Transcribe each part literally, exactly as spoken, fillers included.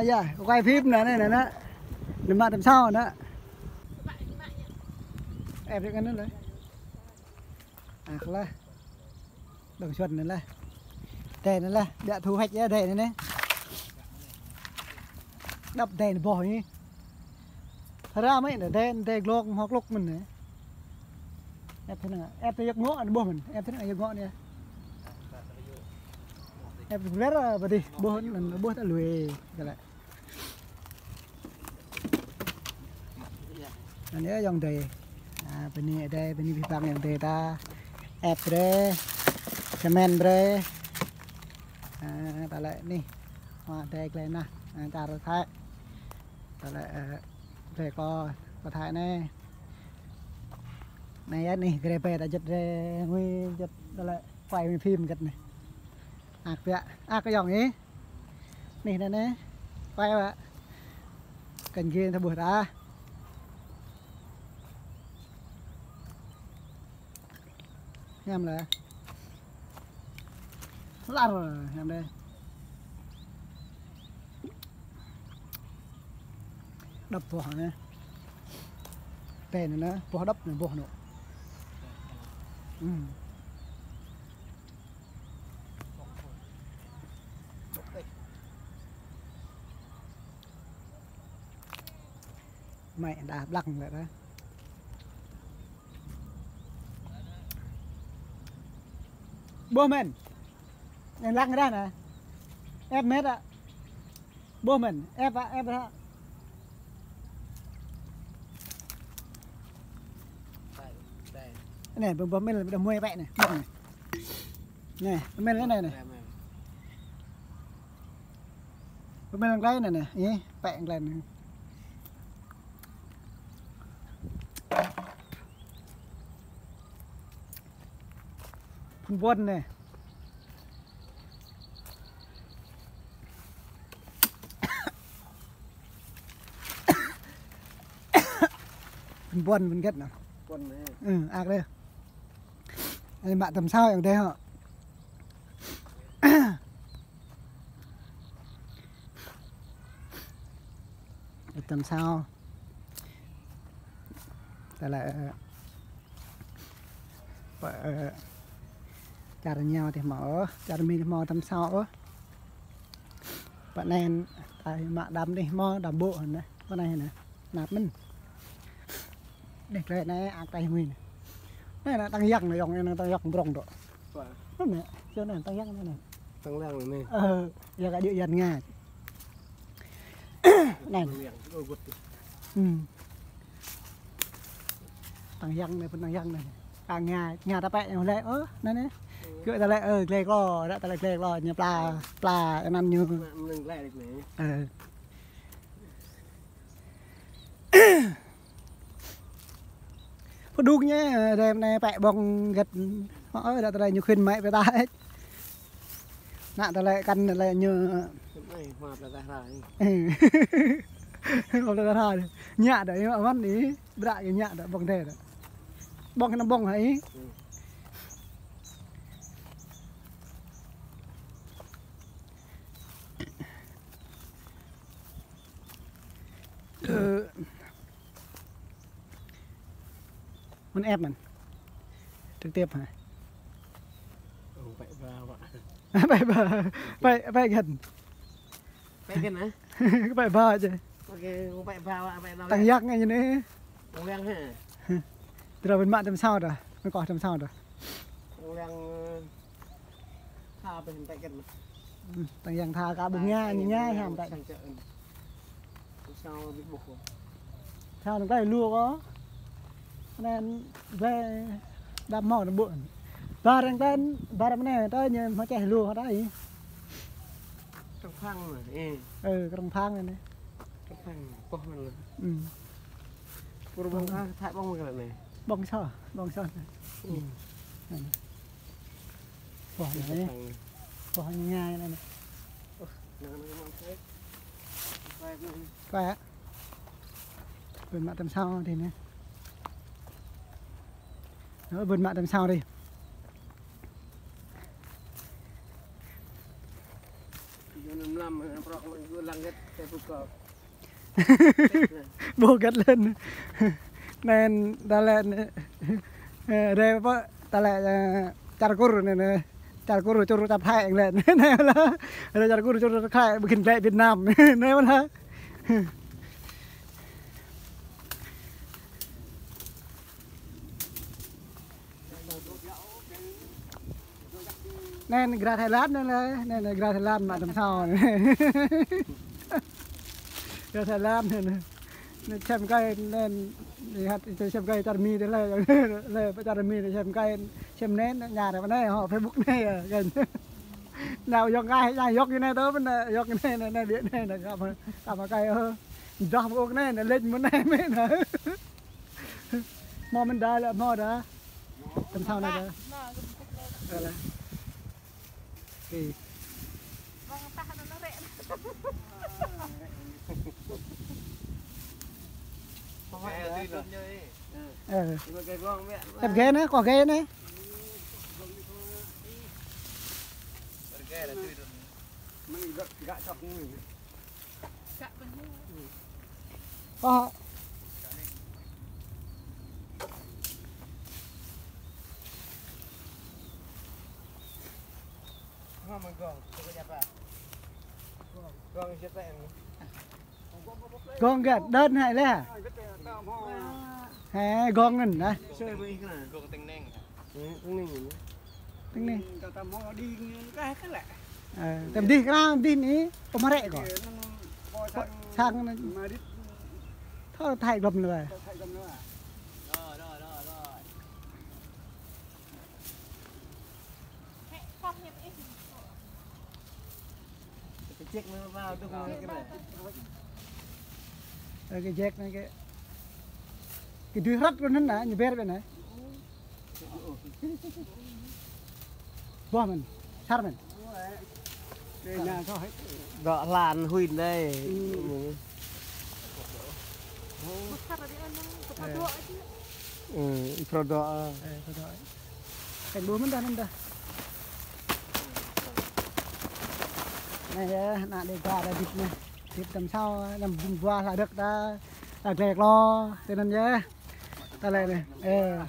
Ơ, quay phim nè, nè, nè, nè. Nè, mă tơm sao nè. Ĕp đĕ kăn nă lĕ. Ăh, kơ lĕ. Đồng Xuân nè lĕ. Đe nè lĕ, ƀiă thu hoạch đe nè nè. Đăp đe nè boh nè. Hơra mơi nè, đe, đe glok, hŏk lŏk mơ̆n nè. Ĕp tơ nă, ĕp tơ yơk ngŏ, boh mơ̆n. Ĕp tơ nă yơk ngŏ nè. Ĕp tơ lĕ, ƀă dih, boh, boh ta lui, kơ lĕ. Anai yơh ayŏng adơi. Ă, bơni adơi, bơni abih bang ayŏng adơi ta. Ĕp brơi, comment brơi. Ă, ta lĕ anai. Hoa adơi glai nă. Ă, čar Thái. Ta lĕ, ă, glai kơ, kơ Thái anai. Anai yơh anai, glai ƀĕ ta jĕt rai, ngui jĕt ta lĕ quay phim hơget anai. Ăh, ƀiă. Ăh, kơ ayŏng ih. Anai, anai, anai. Quay ƀă. Kăn gin ta ƀuh ta. Hiam lĕ. Lar hiam đe. Đăp boh nè. Đe nè, boh đăp nè, boh nô. Ưm. Mơi đa ƀlăng lĕ đa. Boh mơ̆n. Yang lăng đa nè. Ĕp mĕt ă. Boh mơ̆n. Ĕp ă, ĕp ă. Anai, boh mơ̆n đa mơi pĕ nè. Boh nè. Nè, mơ̆n anai nè. Pơmĭn lăng glai nè nè, ih, pĕ glai nè. Phun ƀuăn nè. Phun ƀuăn, phun hơget nè. Ƀuăn nè. Ư, ăh đe. Anai mă tơm sao ayŏng adơi hŏ. Tơm sao. Ta lĕ, ơ, pơ, ơ, čar ñu tih hmâo, ơ, čar Mi tih hmâo tơm sao, ơ. Pơ anai, ta mă đam tih hmâo, đam ƀô̆ anai, pơ anai nè. Năp mơ̆n. Anai, glai anai, ăh, tơlơi mui anai. Anai, anai, tăng yang anai, ayŏng, anai, tăng yang prong dŏ. Anai, čô anai, tăng yang anai. Tăng yang anai. Ơ, yua kơ djơ̆ Yuan Nga. Anai. Tăng yang. Ư. Tăng yang anai, phun tăng yang anai. Tăng Nga, Nga ta pĕ yang lĕ, ơ, anai anai. Kơ ta lĕ, ơ, glai klo, đa ta lĕ glai klo, ñu pla, pla, anăn ñu. Ơ. Pơđuk ñu, ơ, đêm nay pĕ ƀơ̆ng hơget. Ơ, đa tơlơi ñu khuyến mại pĕ ta. Nă tơlơi kăn tơlơi ñu. Khuyến mại hoa pla ta hra. Hoa pla ta hra. Ñă đa, ñu awan đi. Bră ñu ñă đa, ƀơ̆ng đe đa. Ƀơ̆ng kơ nă ƀơ̆ng hă ih. Ơ. Mơ̆n ĕp mơ̆n. Trực tiếp hă? Ơ, pĕ ba wă. Pĕ ba. Pĕ, pĕ hơget. Pĕ hơget hă? Pĕ ba čê. Ôkê, pĕ ba wă, pĕ ba wă. Tăng yang anai anai. Tăng yang hă? Tơdah ƀing mă tơm sao đa. Mă kơ tơm sao đa. Tăng yang, ơ, Tha pĕ hăng tĕ kĕt mơ̆n. Ư, tăng yang tha kơ ƀuh Nga, Nga hăng tĕ. Sang čơ ưn. Sao ƀu ƀuh kơ. Sao nang tĕ lu kơ. Anai wĕ đam mâo đam ƀuh. Bar yang tĕ, bar mơnai tĕ ñu hmâo čeh lu hă tĕ. Krong phang mơ̆n, ơ. Ơ, krong phang anai. Krong phang, boh mơ̆n lĕ. Ư. Pur ƀơ̆ng kơ, thai ƀơ̆ng mơ̆n lĕ anai. Ƀơ̆ng so, ƀơ̆ng so. Ư. Anai. Boh anai. Boh anai ngai anai. Ơ, nang anai mă tĕ. Kuai hă? Ƀing mă tơm sao dih anai. Ơ, ƀing mă tơm sao dih. Yua anŭn mlam, ơ, Ƀu găt lĕ. Anai, ta lĕ, ơ, rai pơ, ta lĕ, ơ, čar Kur anai, anai. Čar Kur čur čar Thái lĕ. Anai lah. Rai čar Kur čur čar Thái, ƀu khĭn glaĭ Việt Nam. Anai lah. Anai, anai gra Thái Lan anai lĕ, anai, anai gra Thái Lan mă tăm sao anai. Gra Thái Lan anai. Anai čem kai anai, anai hăt čem kai čar Mi anai lĕ, lĕ čar Mi anai čem kai, čem anai, anai ña anai, anai hŏ Facebook anai, ơ, kơnh. Anai yŏk kai, anai yŏk anai tơ, anai yŏk anai, anai, anai ƀiă anai, anai kăm, kăm kai, ơ. Dah mơ̆ ôk anai, anai lĕ mơ̆ anai mơ̆ anai. Hmâo mơ̆n đa lĕ, hmâo đa. Tăm sao anai đa. Ơ lĕ. Ê. Ơ. Tep gai anai, kâo gai anai. Ơ. Gong gơ̆, đơn hă lĕ. Hă, gong anŭn anai. Tơ̆ng anai. Ơ, tơ̆m dih kơnang, dih anai, pơmă rĕ kâo. Sang anai. Thâo Thái glŏm lĕ. Ơ, kơ jek anai kơ. Kơ dui hrăt kơ anŭn anai, ñu ber ƀĕ anai. Boh mơ̆n, sar mơ̆n. Dŏ hlan huĭ anai. Ơ, phrâo dŏ. Ơ, phrâo dŏ. Kơnh ƀuh mơ̆n đa anŭn đa. Anai yơh, ană Đêga đa hơdip anai. Hơdip tăm sao, anăm bŭng bua hla dơ̆k đa, đa glai klo, tui anŭn yơh. Ta lĕ anai. Ơ.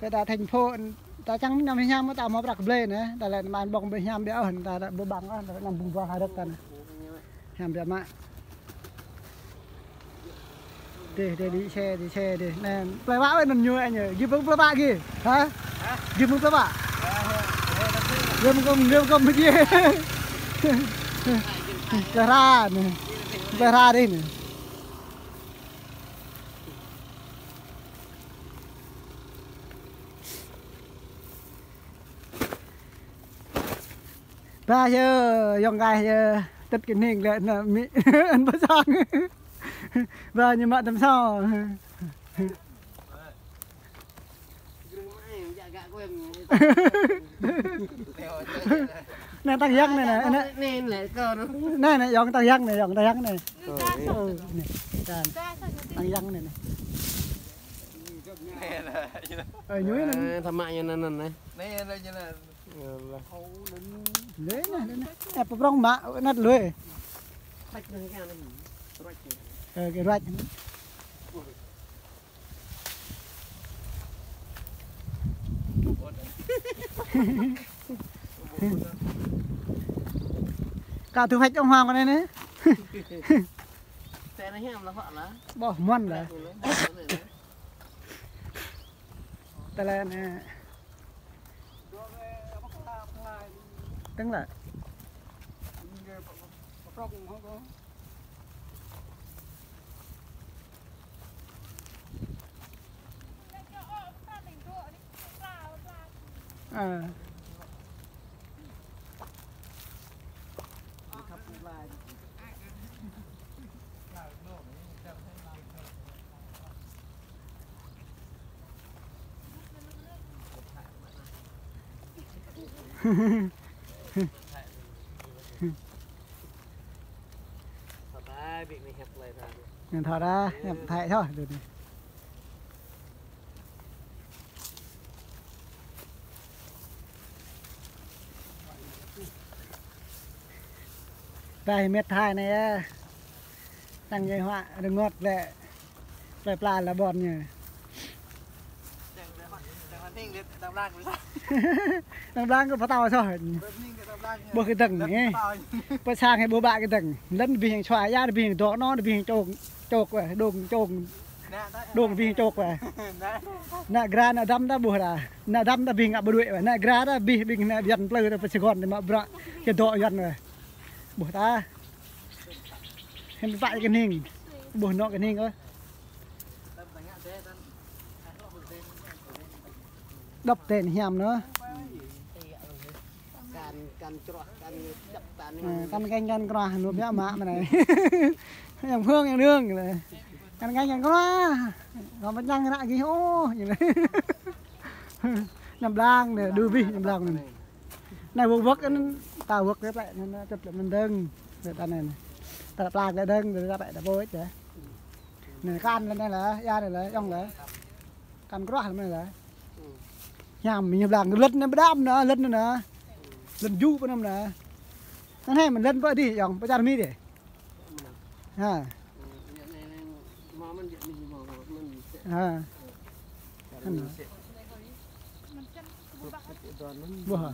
Kơ ta thành phố, ta čang anăm hiam, ta hmâo prăk blơi anai. Ta lĕ anăm ƀơ̆ng ƀơi hiam biă ôh, ta ƀu ƀơ̆ng ôh, ta anăm bŭng bua hla dơ̆k ta anai. Hiam biă mă. Dih, dih, đi xe, đi xe, dih. Anai, plơi Pă wơ̆t anŭn ñu anai. Gih mơ̆ng plơi Pă gih. Hă? Hă? Gih mơ̆ng plơi Pă. Gih mơ̆ng kơm, gih mơ̆ng kơm gih. Plơi Hra anai. Plơi Hra dih anai. Ba yơh, yŏng gah yơh, tơ̆t kơ ning lĕ anai mĭ, anŭn pơ sang. Ba ñu mă tăm sao. Anai tăng yang anai, anai, anai. Anai, anai, yŏng tăng yang anai, yŏng tăng yang anai. Ơ, anai, tăng, tăng yang anai, anai. Ơ, ñu anai. Ơ, tơmă ñu anŭn anai. Anai, anai, anai. Lĕ anai, lĕ anai. Ơ, pơprŏng mă, anăt lui. Ơ, kơ ruăč. Ka thu hoạch ông Hoàng con này nữa. Ƀôh, muôn lĕ. Tơlơi anai. Tơ̆ng lĕ. Ơ. Anŭn thâo đa, hiăp Thái thâo, dơ̆ng. Ƀai mĕt hai anai yơh. Tăng ñai huă rơngot lĕ. Plơi pla la ƀon ñu. Đang blang kơ pơtao soh. Ƀuh kơdơ̆ng anai. Pơ sang hĭ ƀuh ƀă kơdơ̆ng. Lŏn abih hăng čua, ia abih hăng dŏ, nŏ abih hăng čông, čông, ơ, đông čông. Đông abih hăng čông, ơ. Ană gra ană dăm ta ƀuh ta. Ană dăm ta abih ngă ƀu đuaĭ, ơ. Ană gra ta abih ƀing ană Yuan plơi ta pơ Sài Gòn ta mă bruă. Kơ dŏ Yuan, ơ. Ƀuh ta. Hĭ pă kơning. Ƀuh nŏ kơning, ơ. Đŏp tĕn hiam nŏ. Kan, kan čroh, kan čăp, kan. Ơ, kan keng, kan kroh, nŭp yă mă mơnai. Yang Phương, yang Nương lĕ. Kan keng, kan kroh. Kâo pơčang ră gih ôh, ñu lĕ. Anăm blang anai, đu abih anăm blang anai. Anai wơ̆k wơ̆k anŭn, ta wơ̆k lĕ plĕ, anŭn čŭt lĕ anŭn dơ̆ng. Lĕ ta anai anai. Ta lĕ pla lĕ dơ̆ng, ta lĕ ta pĕ ta pôč yơh. Anai kan lĕ anai lĕ, ia anai lĕ, yŏng lĕ. Kan kroh lĕ anai lĕ. Hiam ñu blang, lŏn anai pơđam anai, lŏn anai anai. Lŏn jŭ pơnăm anai. Anai hĭ mơ̆n lŏn pơ adih, yŏng, pơ čar Mi adih. Ha. Ha. Ƀuh.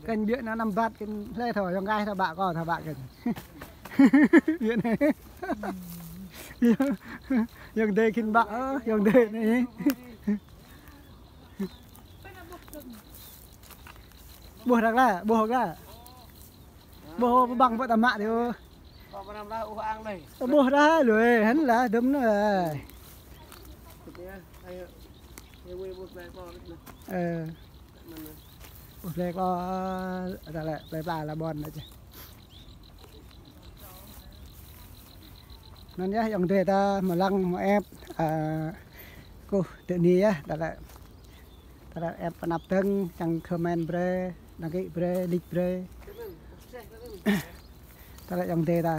Kênh biă anŭn năm bat kênh hlơi thâo, yŏng gai thâo ƀă kơ, thâo ƀă kênh. Biă anai. Yŏng dê khin ƀă, ơ, yŏng dê anai. Ƀuh ră lĕ, ƀuh ră. Ƀuh pơbăng pơ ta mă dih ôh. Ƀuh ră lui, hĭn lah, dŭm anai. Ơ. Ƀuh plơi kơ, ta lĕ, plơi pla la ƀon anai čih. Anŭn yơh, yŏng dê ta mơlăng mơep, ơ, kơkuh tơ anai yơh, ta lĕ. Ta lĕ ĕp pơanăp dơ̆ng, čang comment brơi, đăng ký brơi, like brơi. Ta lĕ yŏng dê ta.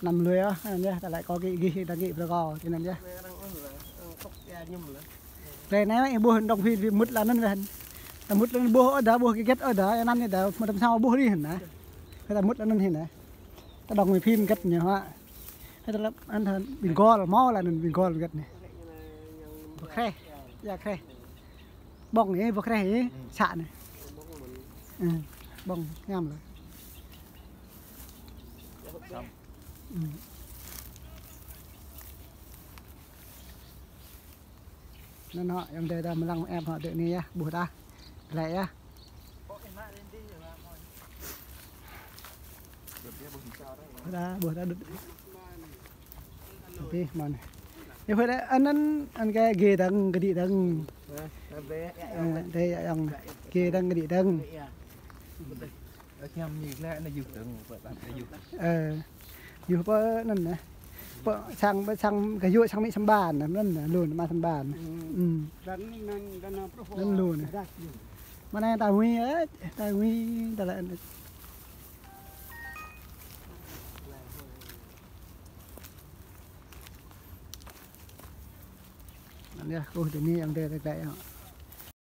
Anăm lui ôh, anŭn yơh, ta lĕ kơ gih, gih đăng ký brơi kơ, tui anŭn yơh. Tơlơi anai ƀuh đŏng phim, phim mŭt lă anŭn weh. Ta mŭt lă anŭn ƀuh ôh dah, ƀuh hơget ôh dah, anŭn yơh dah, mơtam sao ƀuh dih anŭn. Ta mŭt lă anŭn hĭ anai. Ta đŏng phim hơget ñu hă. Hă, ta lăp anŭn hă, ƀing gol, hmâo lă anŭn ƀing gol hơget anai. Bơ Kreh, ia Kreh. Ƀơ̆ng anai, Bơ Kreh anai, să anai. Ơ, ƀơ̆ng, hiam lă. Ơ. Anŭn hŏ, yŏng dê ta mơlăng ĕp hŏ tơ anai yơh, ƀuh ta. Glăi yơh. Ƀuh ta, ƀuh ta đŭt. Abih mơ̆n. Yơh, phơi đa, anŭn, anŭn kơ gê dơ̆ng, kơđi dơ̆ng. Ơ, dê yŏng, gê dơ̆ng, kơđi dơ̆ng. Ơ, hiam ñu lĕ anai yŭ dơ̆ng, pơ anai yŭ. Ơ, yŭ pơ anŭn anai. Pơ sang, pơ sang kơ yŭ sang mĭ sơmban anŭn, anŭn lu anai mă sơmban. Ư. Anŭn lu anai. Mơnai ta hui, ơ, ta hui, ta lĕ anŭn. Anŭn yơh, kơkuh tơ anai yŏng dê ta glăi yơh.